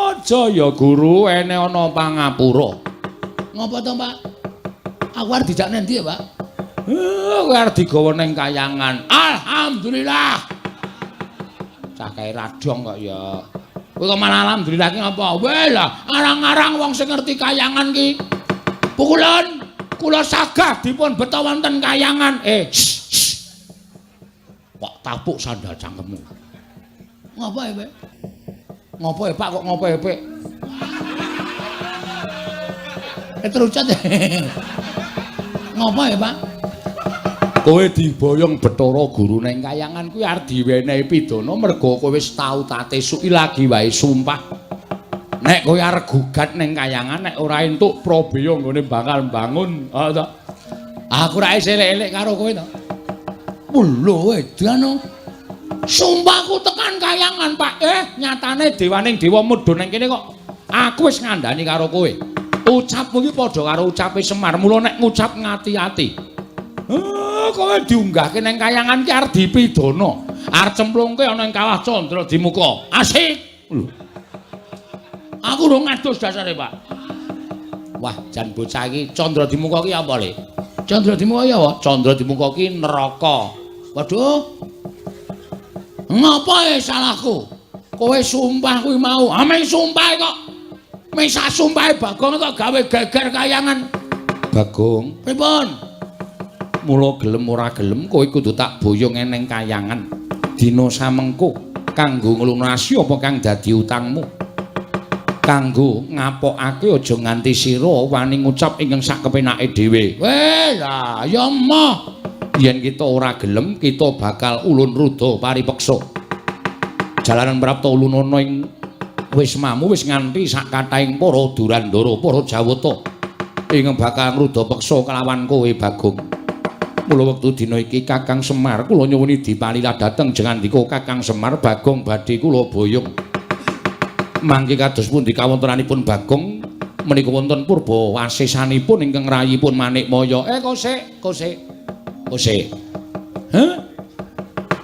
Aja ya guru ene ana pangapura. Ngopo to, Pak? Aku arep dijak nendi ya, Pak? Kowe arep digawa ning kayangan. Alhamdulillah. Cah kae radong kok ya. Kowe kok malah alhamdulillah ki ngapa? Weh lah, arang-arang wong sing ngerti kayangan ki. Pukulan kula sagah dipun beta wonten kayangan. Kok tapuk sandal cangkemmu. Ngopo e, Pak? Ngopo e, Pak kok ngopo e, Pak? Terucat. Ngopo e, Pak? Kowe diboyong Bathara Guru ning kayangan kuwi arep diwenehi pidana mergo kowe wis tau tate suki lagi wae sumpah. Nek kowe arep gugat ning kayangan nek ora entuk prabeya nggone bakal mbangun. Ha to. Aku ra isih elek-elek karo kowe to. Lho edan. Sumpahku tekan kayangan, Pak. Nyatane dewaning dewa mudhun ning kene kok aku wis ngandani karo kowe. Ucapmu iki padha karo ucape Semar. Mula nek ngucap ngati-ati. Kowe diunggahke ning kayangan ki arep dipidana. Arep cemplungke ana ing kawah Candra Dimuka. Asik. Lho. Aku urung ngadus dasare, Pak. Wah, jan bocah iki Candra Dimuka ki apa, Le? Candra Dimuka ya apa? Candra Dimuka ki neraka. Waduh. Ngapa e salahku? Kowe sumpah kuwi mau. Ah, meng sumpah kok. Meng sak sumpahe Bagong kok gawe geger kayangan. Bagong, pripun? Mula gelem ora gelem kowe kudu tak boyong eneng kayangan. Dina samengko kanggo nglunasi apa kang dadi utangmu. Kanggo ngapokake aja nganti sira wani ngucap ingkang sak kepenake dhewe. Weh, lah ya emoh. Yen kita ora gelem kita bakal ulun ruda paripeksa. Jalaran prapta ulunana ing wismamu wis nganti sak kathahing para Durandara, para Jawata ingkang bakal ngruda peksa kelawan kowe Bagong. Mula wektu dina iki Kakang Semar kula nyuwuni dipalilah dhateng jengandika Kakang Semar Bagong badhe kula boyong. Mangke kados pundi kawontenanipun Bagong menika wonten purba wasesanipun ingkang rayipun Manikmaya. Kosek, kosek. Kosek. Heh?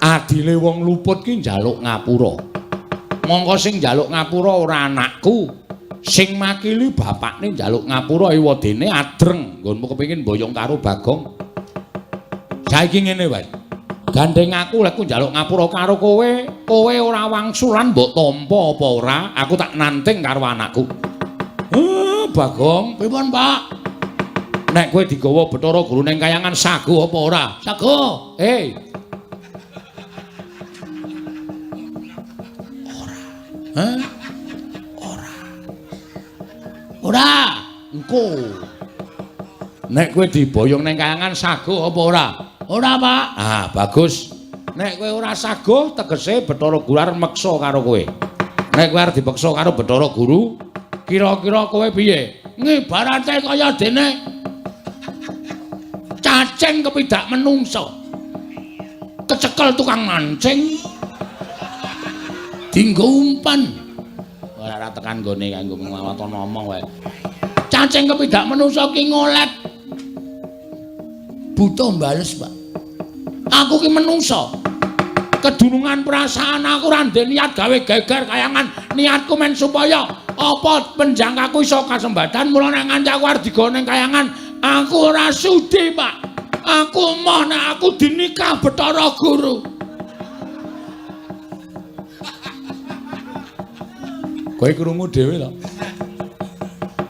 Adile wong luput ki njaluk ngapura. Mongko sing njaluk ngapura ora anakku. Sing makili bapakne njaluk ngapura ewadene adreng nggonmu kepengin boyong karo Bagong. Saiki ngene wae. Gandeng aku lek njaluk ngapura karo kowe, kowe ora wangsulan mbok tampa apa ora, aku tak nanting karo anakku. Bagong, pripun, Pak? Nek kowe digawa Bathara Guru ning kayangan sago apa ora? Sago. Ora. Hah? Ora. Ora. Engko. Nek kowe diboyong ning kayangan sago apa ora? Ora, Pak. Ah, bagus. Nek kowe ora sago, tegese Bathara Guru arep meksa karo kowe. Nek kowe arep dipeksa karo Bathara Guru, kira-kira kowe piye? Ngibarate kaya dene cacing kepidak menungso. Kecekel tukang mancing. Dinggo umpan. Ora ora tekan nggone kanggo nglawaton ngomong wae. Cacing kepidak menungso ki ngolet. Butuh bales, Pak. Aku ki menungso. Kedunungan perasaan aku ora ndek niat gawe geger kayangan. Niatku men supaya apa penjangkaku iso kasembatan. Mula nek nganti aku arep digawa ning kayangan, aku ora sudi, Pak. Aku emoh nek aku dinikah Bathara Guru. Kowe krungu dhewe to?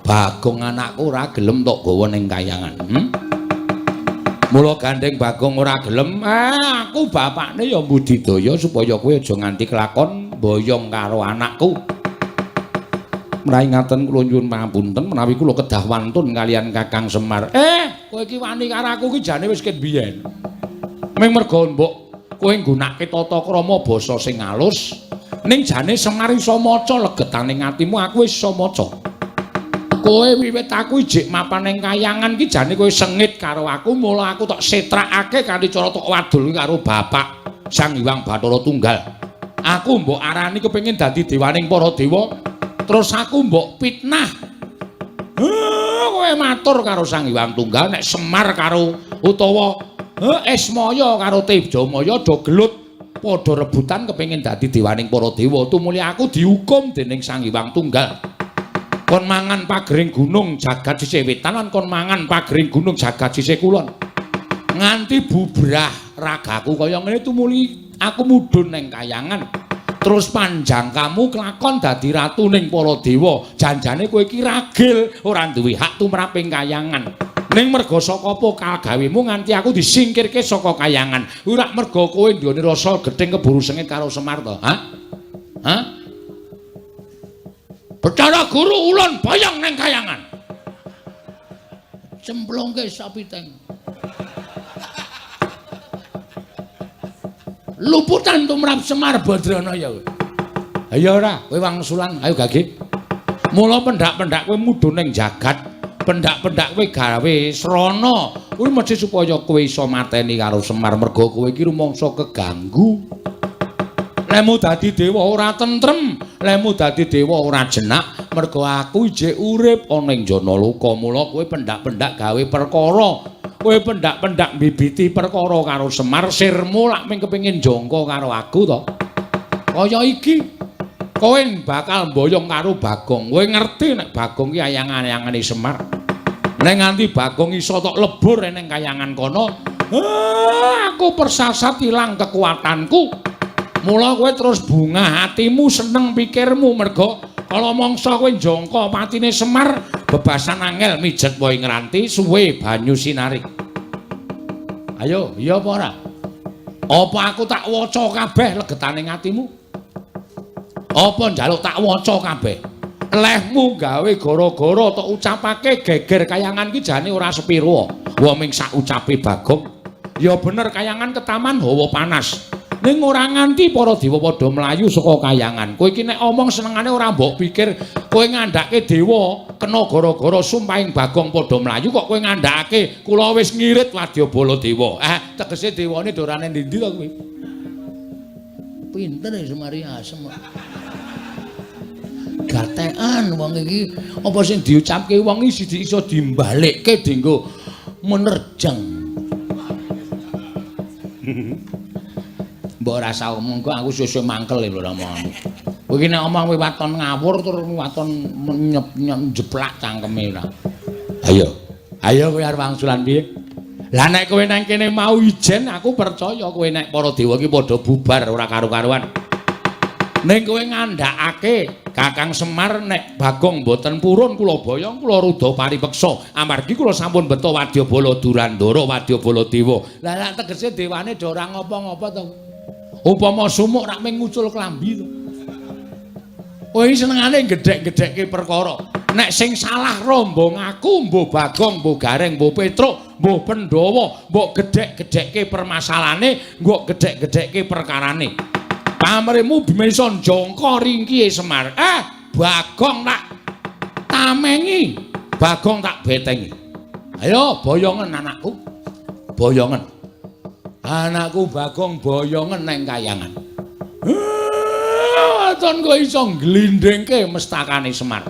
Bagong anakku ora gelem tok gawa ning kayangan. Mula gandeng Bagong ora gelem, aku bapakne ya mbudidaya supaya kowe aja nganti kelakon boyong karo anakku. Menawi ngaten kula nyuwun pangapunten menawi kula kedah wantun kalian Kakang Semar. Kowe iki wani karo aku ki jane wis ket biyen. Ming merga mbok kowe nggunakake tata krama basa sing alus, ning jane Semar iso maca legetane atimu, aku wis iso maca. Kowe wiwit aku ijik mapan ning kayangan ki jane kowe sengit karo aku, mula aku tok setrakake kanthi cara tok wadul karo bapak Sang Hyang Bathara Tunggal. Aku mbok arani kepengin dadi dewaning para dewa, terus aku mbok fitnah. Kowe matur karo Sang Hyang Tunggal nek Semar karo utawa Ismaya karo Tejamaya do gelut padha rebutan kepengin dadi dewaning para dewa. Tumuli aku dihukum dening Sang Hyang Tunggal. Kon mangan pagering gunung jagat sisih wetan lan kon mangan pagering gunung jagat sisih kulon. Nganti bubrah ragaku kaya ngene tumuli aku mudhun ning kayangan. Terus panjang kamu kelakon dadi ratu ning para dewa. Janjane kowe iki ragil, ora duwe hak tumrap ing kayangan. Ning merga saka apa kagawemu nganti aku disingkirke saka kayangan. Ora merga kowe nduweni rasa gething keburu sengit karo Semar to? Hah? Hah? Bathara Guru ulun boyong ning kayangan. Cemplungke sapiteng. Luputan tumrap Semar Badranaya. Ayo ora, kowe wangsulan, ayo gage. Mula pendak-pendak kowe mudhun ning jagat, pendak-pendak kowe gawe srana. Kuwi mesti supaya kowe iso mateni karo Semar merga kowe iki rumangsa keganggu. Lemu dadi dewa ora tentrem, lemu dadi dewa ora jenak, merga aku ijik urip ana ing Janaloka. Mula kowe pendak-pendak gawe perkara. Kowe pendak-pendak mbibiti perkara karo Semar, sirmu lak mung kepengin jangka karo aku to. Kaya iki kowe bakal mboyong karo Bagong. Kowe ngerti nek Bagong ki ayang-ayangane Semar. Nek nganti Bagong iso tok lebur ning kayangan kono, aku persasat ilang kekuatanku. Mula kowe terus bungah hatimu, seneng pikirmu merga kala mangsa kowe njangka patine Semar, bebasan angel mijet wae ngranti suwe banyu sinarik. Ayo, iya apa ora? Apa aku tak waca kabeh legetane atimu? Apa njaluk tak waca kabeh? Lehmu gawe gara-gara tok ucapake geger kayangan ki jane ora sepiro. Wong ming sak ucape Bagong. Ya bener kayangan ketaman hawa panas. Ning ora nganti para dewa padha mlayu saka kayangan. Kowe iki nek omong senengane ora mbok pikir kowe ngandhake dewa kena gara-gara sumpahing Bagong padha mlayu kok kowe ngandhakake kula wis ngirit wadyabala dewa. Tegese dewane dorane ndi-ndi to kowe? Pinter ya Semari asem. Gatekan wong iki apa sing diucapke wong iki siji iso dimbalekke dienggo menerjang. Mbok ora usah omong kok aku sesuk mangkel lho Rama. Kowe iki nek omong kowe waton ngawur tur waton njeplak cangkeme ora. Ayo. Ayo kowe arep wangsulan piye? Lah nek kowe nang kene mau ijen aku percaya kowe nek para dewa iki padha bubar ora karu-karuan. Ning kowe ngandhakake Kakang Semar nek Bagong mboten purun kula boyong kula rudha paripeksa amargi kula sampun beto wadyabala Durandara wadyabala dewa. Lah lak tegese dewane do ora ngopo-ngopo to. Upama sumuk rak mung ngucul klambi to. Kowe iki senengane gedhek-gedhekke perkara. Nek sing salah rombong aku, mbuh Bagong, mbuh Gareng, mbuh Petruk, mbuh Pandhawa, mbok gedhek-gedhekke permasalahane, mbok gedhek-gedhekke perkarane. Pamrihmu bisa njangka ringkihe Semar. Bagong tak tamengi, Bagong tak betengi. Ayo boyongen anakku. Boyongen. Anakku Bagong boyongen neng kayangan. Waton kowe iso ngglindhingke mestakane Semar.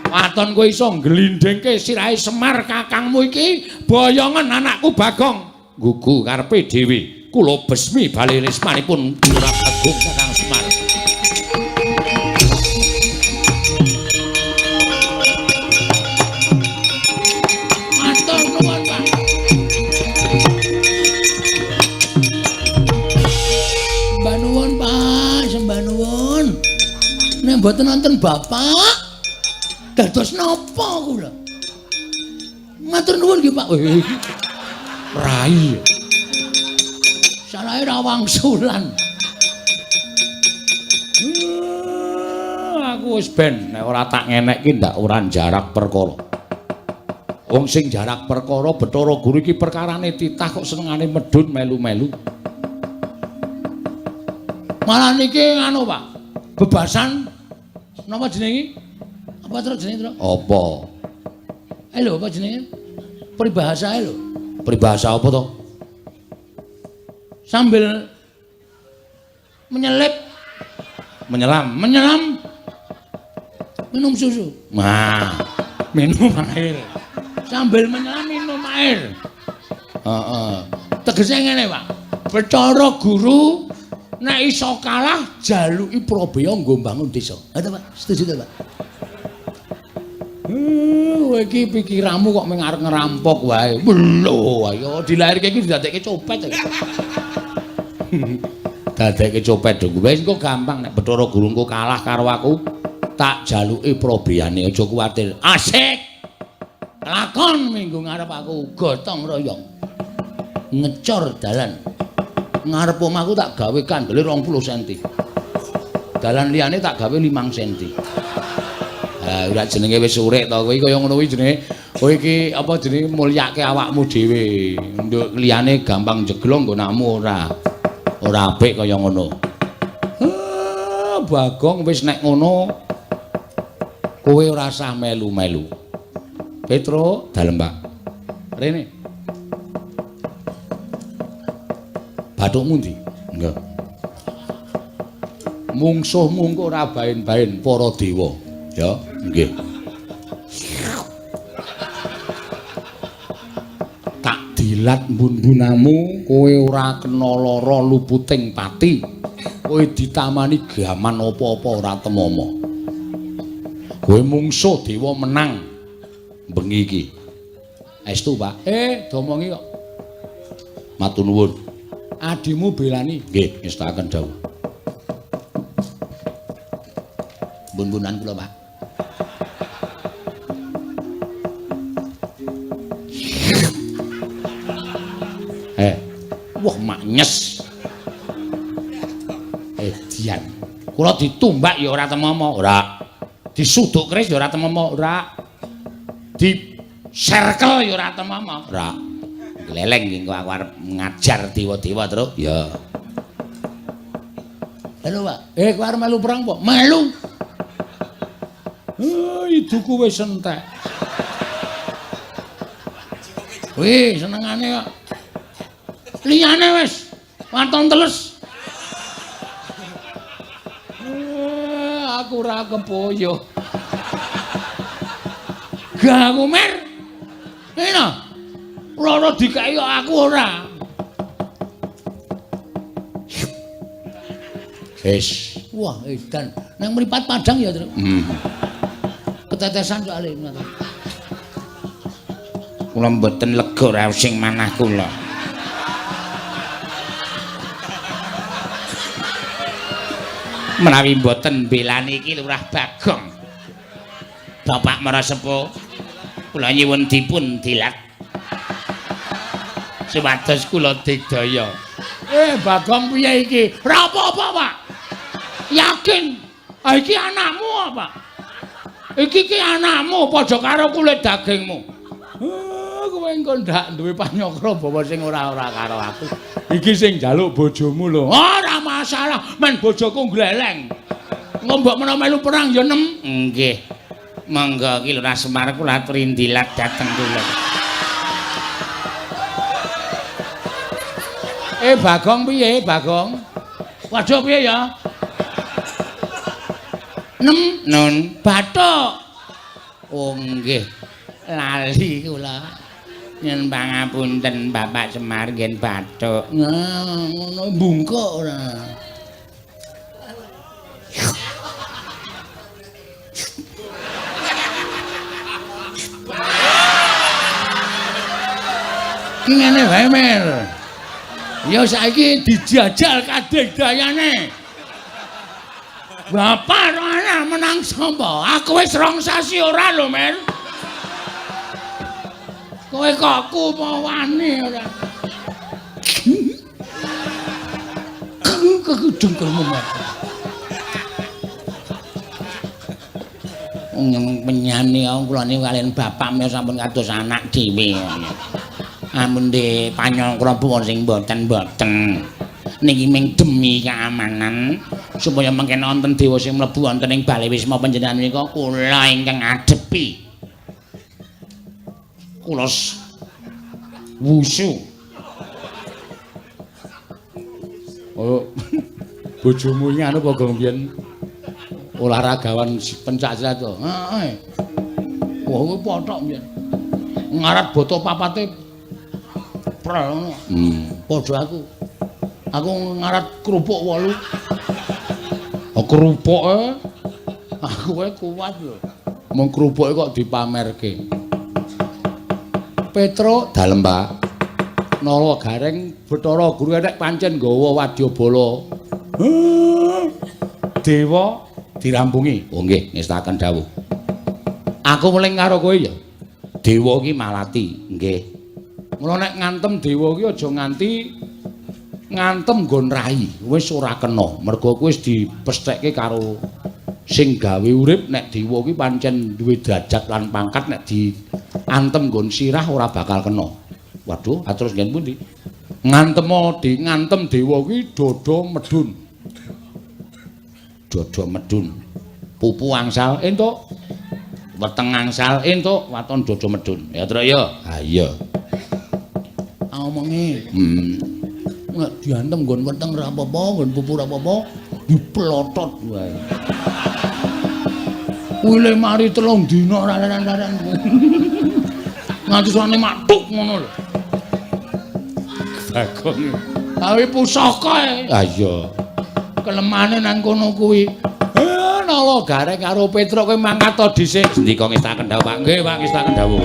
Waton kowe iso ngglindhingke sirahe Semar kakangmu iki, boyongen anakku Bagong. Gugu karepe dhewe. Kula besmi bali lismanipun Lurah Bagong Kakang Semar. Matur nuwun, Pak. Sembah nuwun, Pak, sembah nuwun. Nek mboten wonten Bapak, dados napa kula? Matur nuwun nggih, Pak. Rai. Salahe ra wangsulan. Aku wis ben nek ora tak ngenekke ndak ora jarak perkara. Wong sing jarak perkara Bathara Guru iki perkarane titah kok senengane medhun melu-melu. Malah niki nganu, Pak. Bebasan napa jenenge? Apa terus jenenge, Tru? Apa? Lho, apa jenenge? Peribahasa lho. Peribahasa apa to? Sambil menyelip, menyelam, menyelam, minum susu. Nah, minum air. Sambil menyelam minum air. Heeh. Tegese ngene, Pak. Bathara Guru nek iso kalah jaluki prabeya nggo mbangun desa. Ha to, Pak? Setuju to, Pak? Kowe iki pikiranmu kok mung arep ngerampok wae. Lho, ayo dilairke iki didadekke copet. Dadekke copet dong. Wis engko gampang nek Bathara Guru engko kalah karo aku, tak jaluki probeyane, aja kuwatir. Asik. Lakon minggu ngarep aku gotong royong. Ngecor dalan. Ngarep omahku tak gawe kandele 20 cm. Dalan liyane tak gawe 5 cm. Ha, ora jenenge wis urip to kowe kaya ngono kuwi jenenge. Kowe iki apa jenenge mulyake awakmu dhewe. Nduk liyane gampang jeglong nggonamu ora. Ora apik kaya ngono. Bagong wis nek ngono kowe ora usah melu-melu. Petro, dalem Pak. Rene. Bathukmu ndi? Nggih. Mungsuhmu engko ora baen-baen para dewa. Ya, nggih. Tak dilat mbun-mbunamu, kowe ora kena lara luputing pati. Kowe ditamani gaman apa-apa ora temama. Kowe mungsuh dewa menang bengi iki. Estu, Pak. Domongi kok. Matur nuwun. Adimu belani. Nggih, ngestakaken dawuh. Mbun-mbunan kula, Pak. Wah, maknyes. Edian. Kula ditumbak ya ora temama, ora. Disuduk keris ya ora temama, ora. Diserkel ya ora temama, ora. Gleleng iki engko aku arep ngajar dewa-dewa, Truk. Ya. Halo, Pak. Kowe arep melu perang apa? Melu. Iduku wis entek. Wih, senengane kok. Liyane wis waton teles. Aku ora kepoyo. Gak aku mer. Ngene. Loro dikeki kok aku ora. Wis. Wah, edan. Nang mripat padang ya, Truk. Ketetesan soalé. Kula mboten lega raos sing manah kula. Menawi mboten mbelani iki Lurah Bagong. Bapak Marasepuh, kula nyuwun dipun dilat supados kula digdaya. Bagong piye iki? Ora apa-apa, Pak. Yakin. Ah iki anakmu apa? Iki ki anakmu padha karo kulit dagingmu. Kowe engko ndak duwe panyakra bawa sing ora-ora karo aku. Iki sing njaluk bojomu lho. Ora masalah, men bojoku gleleng. Engko mbok menawa melu perang ya nem. Nggih. Monggo iki Lurah Semar kula aturi ndilat dhateng kula. Bagong piye, Bagong? Waduh piye ya? Nem nun bathuk. Oh nggih. Lali kula. Nyuwun pangapunten Bapak Semar ngen bathuk. Nah, ngono bungkuk ora. Ki ngene wae, Mer. Ya saiki dijajal kadegdayane. Bapak ora menang sapa? Aku wis 2 sasi ora lho, Mer. Kowe kok kumawane ora. Kekudengkelmu, Mer. Wong penyane kula niku kaliyan bapak menika sampun kados anak dhewe. Amun de panyangkra pun sing mboten-mboten. Niki ming demi keamanan supaya mengken wonten dewa sing mlebu wonten ing bale wisma panjenengan menika kula ingkang adepi. Kula wusu. Oh, bojomu iki anu apa gong biyen olahragawan pencak silat to? Heeh. Wah, kuwi pothok biyen. Ngarat boto papate prel ngono. Padha aku. Aku ngarat kerupuk 8. Oh, kerupuke. Aku wae kuat lho. Mung kerupuke kok dipamerke. Petruk dalem, Pak. Nala Gareng Bathara Guru nek pancen nggawa wadyabala. Dewa dirampungi. Oh nggih, ngestaken dawuh. Aku weling karo kowe ya. Dewa ki malati, nggih. Mula nek ngantem dewa ki aja nganti ngantem nggon rai, wis ora kena. Mergo kuwi wis dipesthekke karo sing gawe urip nek dewa ki pancen duwe derajat lan pangkat nek diantem nggon sirah ora bakal kena. Waduh, terus nggen pundi? Ngantemo di ngantem dewa ki dada medhun. Dada medhun. Pupu angsal entuk. Weteng angsal entuk, waton dada medhun. Ya, Truk ya. Ha iya. Omonge. Nek diantem nggon weteng ora apa-apa, nggon pupu ora apa-apa, diplotot wae. Kuwi le mari 3 dina ora leren-leren. Nganti suarane matuk ngono lho. Bagong. Awi pusaka e. Ha iya. Kelemane nang kono kuwi. Nala Gareng karo Petruk kowe mangkat to dhisik. Sendika ngestaken dawuh, Pak. Nggih, Pak, ngestaken dawuh.